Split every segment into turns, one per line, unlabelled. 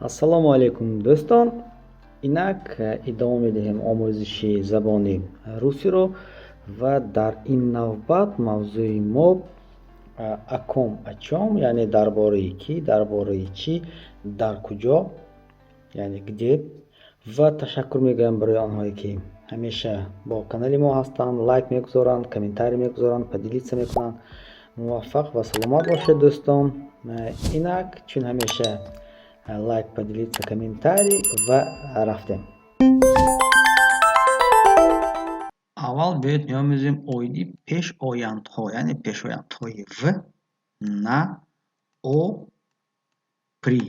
Ассалому алайкум, дӯстон! Инак идома медиҳем омӯзиши забони русиро ва дар ин навбат мавзӯи мо о ком, о чём, яъне дар бораи кӣ, дар бораи чӣ, дар куҷо, яъне где. Ва ташаккур мегӯям барои онҳое, ки ҳамеша бо канали мо ҳастанд, лайк мегузоранд, комментарий мегузоранд, поделиться мекунанд. Муваффақ ва саломат бошед, дӯстон! Инак, чун ҳамеша, лайк, поделиться, комментарий ва рафтем.
Аввал биёед меомӯзем оиди пешояндҳо, яъне пешояндҳои в, на, о, при.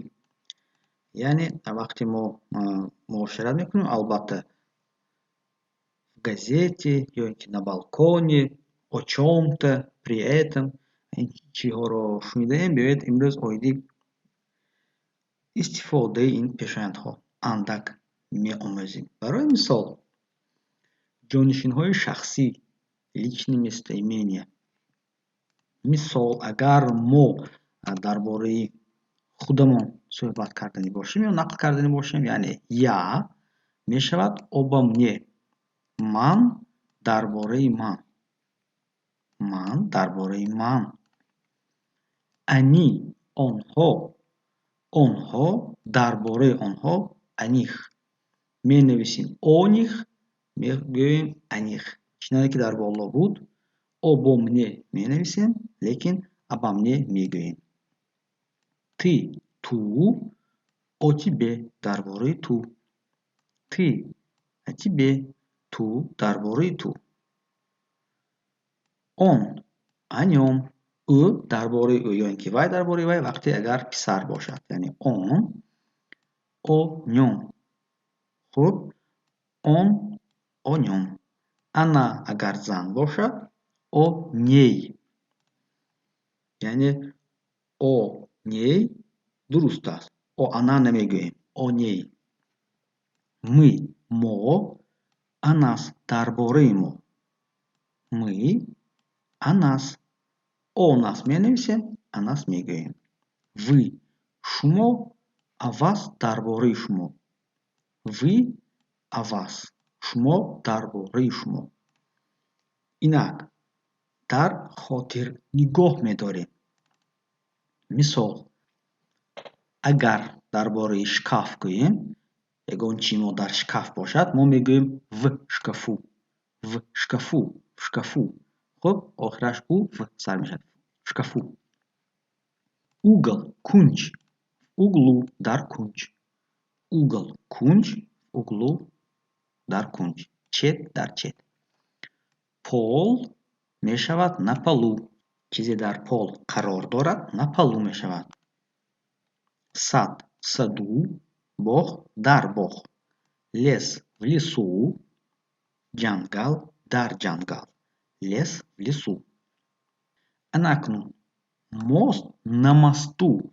Яъне вақте мо муошират мекунем, албатта, в газете ё ин ки на балконе, о чём-то, при этом ин чизҳоро шунидаем. Биёед, имрӯз оиди истифодаи ин пешояндҳо андак меомӯзем. Барои мисол, ҷонишинҳои шахсӣ, личные местоимения. Мисол, агар мо дар бораи худамон суҳбат карданӣ бошем ё нақл карданӣ бошем, яъне я мешавад обо мне, ман дар бораи ман, ман дар бораи ман. Они, онҳо, онҳо дар бораи онҳо, о них. Менависем о них, мегӯем о них. Чуноне ки дар боло буд, обо мне менависем, лекин обо мне мегӯем. Ты, ту, о тебе, дар бораи ту. Ты, о тебе, ту дар бораи ту. Он, о нём, ӯ дар бораи ӯ ё ин ки вай дар бораи вай, вақте агар писар бошад, яъне он, о нём. Хуб, он, о нём. Она, агар зан бошад, о ней, яъне о ней дуруст аст, о она намегӯем, о ней. Мы, мо, о нас, дар бораи мо. Мы, о нас, о нас менависем, о нас мегӯем. Вы, шумо, о вас, дар бораи шумо. Вы, о вас, шумо дар бораи шумо. Инак дар хотир нигоҳ медорем. Мисол, агар дар бораи шкаф гӯем, ягон чи мо дар шкаф бошад, мо мегӯем в шкафу, в шкафу, в шкафу. Хуб, охираш у в сар мешавад, в шкафу. Угол, кунҷ, в углу, дар кунҷ. Угол, кунҷ, в углу, дар кунҷ, чет, дар чет. Пол мешавад на полу. Чизе дар пол қарор дорад, на полу мешавад. Сад, в саду, боғ, дар боғ. Лес, в лесу, ҷангал, дар ҷангал. Лес, в лесу. Ана акнун мост, на мосту.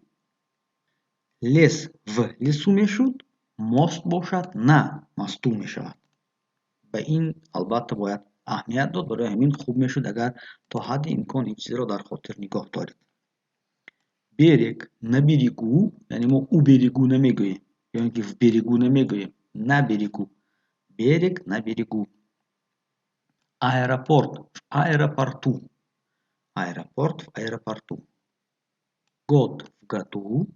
Лес в лесу мешуд, мост бошад, на мосту мешавад. Ба ин албатта бояд аҳамият дод. Барои ҳамин хуб мешуд, агар то ҳадди имкон ин чизро дар хотир нигоҳ доред. Берег, на берегу, яъне мо у берегу намегӯем ё ин ки в берегу намегӯем, на берегу. Берег, на берегу. Аэропорт, в аэропорту. Аэропорт, в аэропорту. Год, в году,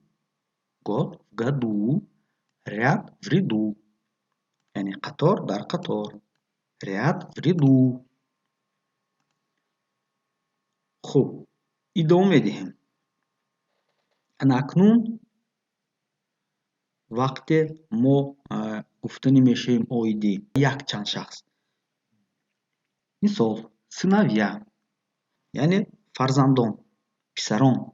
год, в году. Ряд, в ряду, яъне қатор, дар қатор. Ряд, в ряду. Хуб, идома медиҳем. Ана акнун вақте мо гуфтанӣ мешавем оиди якчанд шахс. Мисол, сыновья, яъне фарзандон, писарон.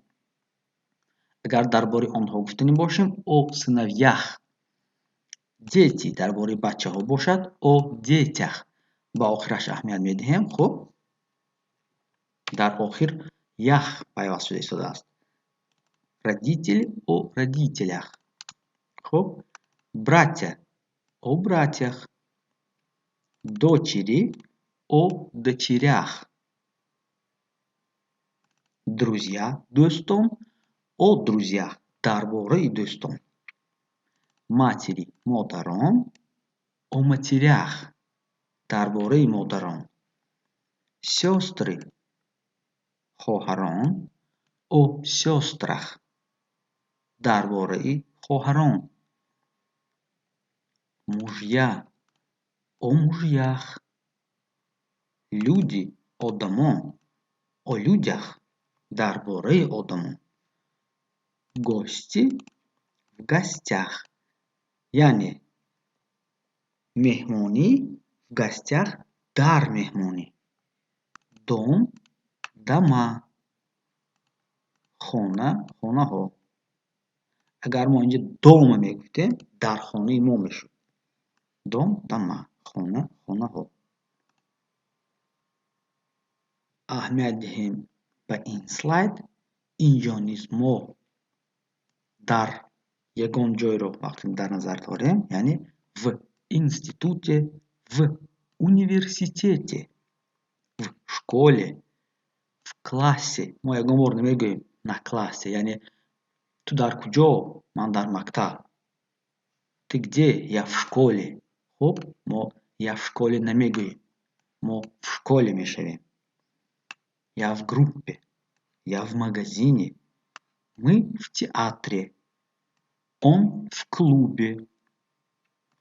Агар дар бораи онҳо гуфтанӣ бошем, о сыновьях. Дети, дар бораи бачаҳо бошад, о детях. Ба охираш аҳамият медиҳем. Хуб, дар охир ях пайваст шуда истодааст. Родители, о родителях. Хуб, братья, о братьях. Дочери, о дочерях. Друзья, дӯстон, о друзьях, дар бораи дӯстон. Матери модарон, о матерях дар бораи модарон. Сёстры хоҳарон, о сёстрах дар бораи хоҳарон. Мужья, о мужьях. Люди одамон, о людях дар бораи одамон. Гости, в гостях, яъне меҳмонӣ, в гостях дар меҳмонӣ. Дом, дома, хона, хонаҳо. Агар мо инҷа дома мегуфтем, дар хонаи мо мешуд. Дом, дома, хона, хонаҳо. Аҳамият диҳем ба ин слайд. Инҷо низ мо дар ягон ҷойро вақте дар назар дорем, яъне в институте, в университете, в школе, в классе. Мо ягон бор намегӯем на классе, яъне ту дар куҷо? Ман дар мактаб. Ты где? Я в школе. Хуб, мо я в школе намегӯем, мо в школе мешавем. Я в группе, я в магазине, мы в театре, он в клубе,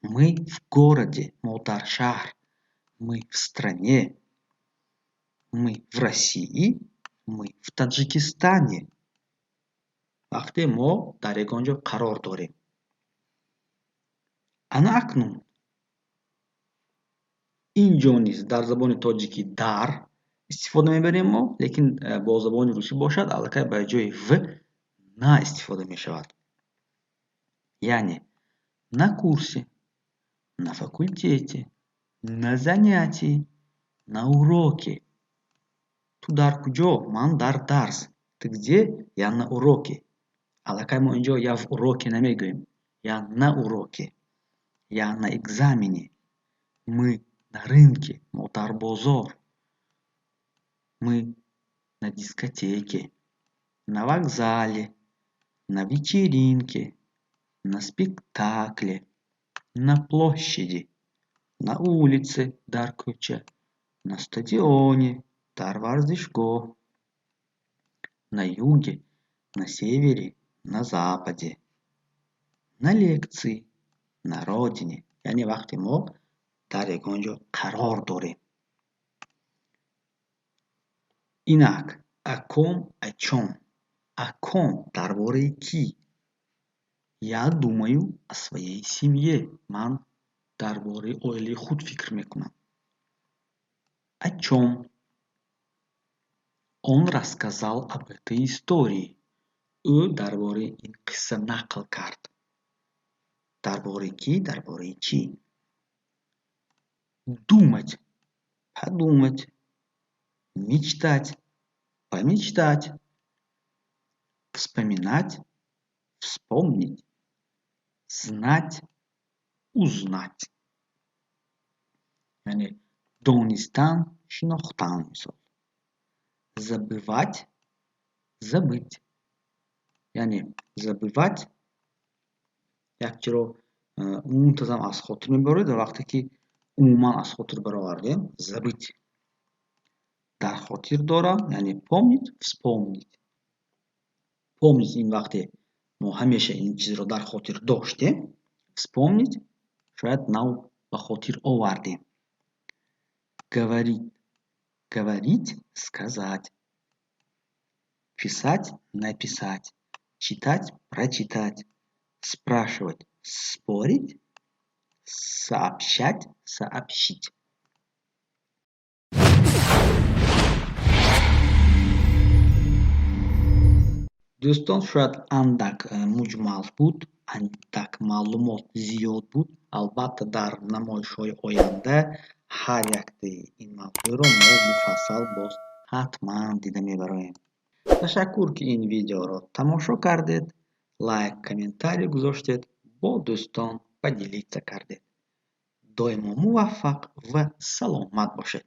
мы в городе, мо дар шаҳр, мы в стране, мы в России, мы в Таджикистане. Вақте мо дар ягон ҷо қарор дорем. Ана акнун ин ҷо низ дар забони тоҷикӣ дар истифода мебарем мо, лекин бо забони русӣ бошад, аллакай ба ҷои в на истифода мешавад. Яъне на курсе, на факультете, на занятии, на уроке. Ту дар куҷо? Ман дар дарс. Ты где? Я на уроке. Аллакай мо инҷо я в уроке намегӯем, я на уроке, я на экзамене, мы на рынке, мо дар бозор, мы на дискотеке, на вокзале, на вечеринке, на спектакле, на площади, на улице дар кӯча, на стадионе дар варзишгоҳ, на юге, на севере, на западе, на лекции, на родине. Яъне вақте мо дар ягон ҷо қарор дорем. Инак о ком, о чём. О ком дар бораи кӣ? Я думаю о своей семье. Ман дар бораи оилаи худ фикр мекунам. О чём? Он рассказал об этой истории. Ӯ дар бораи ин қисса нақл кард. Дар бораи кӣ? Дар бораи чӣ? Думать, подумать, мечтать, помечтать, вспоминать, вспомнить, знать, узнать. Яъне донистан, шинохтан мисол. Забывать, забыть. Яъне забывать як чиро мунтазам аз хотир мебаред ва вақте ки умуман аз хотир баровардем, забыть. Дар хотир дорам, яъне помнить, вспомнить. Помнить ин вақте мо ҳамеша ин чизро дар хотир доштем, вспомнить шояд нав ба хотир овардем. Говорить, говорить, сказать. Писать, написать. Читать, прочитать. Спрашивать, спорить, сообщать, сообщить. Дӯстон, шояд андак муҷмал буд, андак маълумот зиёд буд. Албатта, дар намоишҳои оянда ҳар яктаи ин мавзӯъро мо муфассал боз ҳатман дида мебароем. Ташаккур, ки ин видеоро тамошо кардед, лайк, комментарий гузоштед, бо дӯстон поделиться кардед. Доимо муваффақ ва саломат бошед.